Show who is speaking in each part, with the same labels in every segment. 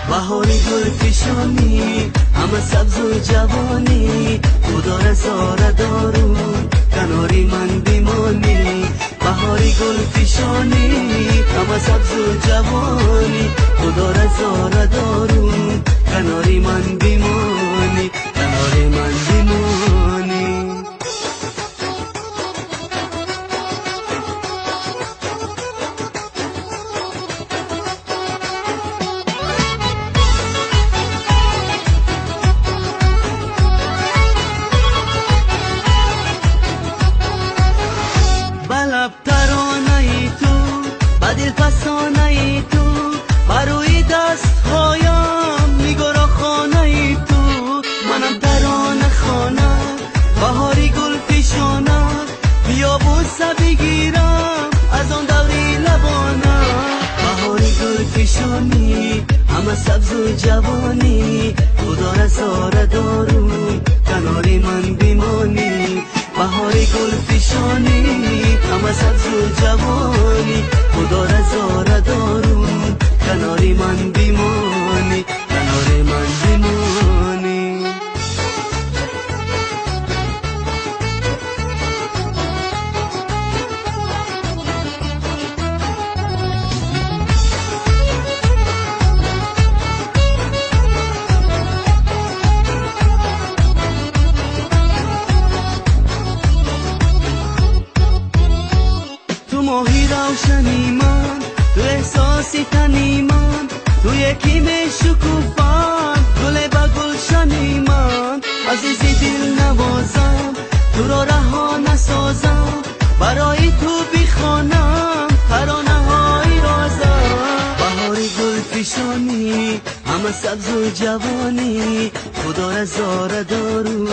Speaker 1: بهاری گل فشانی همه سبز و جوانی، خدا رضا دارو کناری من بیمانی. بهاری گل فشانی همه سبز و جوانی، خدا رضا دارو کناری من بیمانی، کناری من بیمانی. دل تو بروی دست هایم نگارا خانه تو، منم ترانه خانه بهاری گل پیشانه، بیا بوسه بگیرم از آن دوری لبانه. بهاری گل پیشانی همه سبز و جوانی، خدا رضا دارو کناری من بیمانی. بهاری گل پیشانی همه سبز و جوانی، خدا رضا دارو کناری من بیمانی، کناری من بیمانی. تو ماهی روشنی من، تو احساسی تنی من، تو یکی می شکوفان گل به گلشنی من. عزیزی دل نوازم تو را رها نسازم، برای تو بخوانم ترانه های رازم. بهاری گل فشانی همه سبز و جوانی، خدا رضا دارو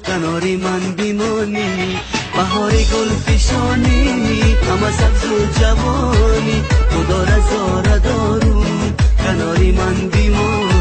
Speaker 1: کناری من بیمانی. بهاری گل فشانی همه سبز و جوانی، خدا رضا دارو کناری من بیمانی.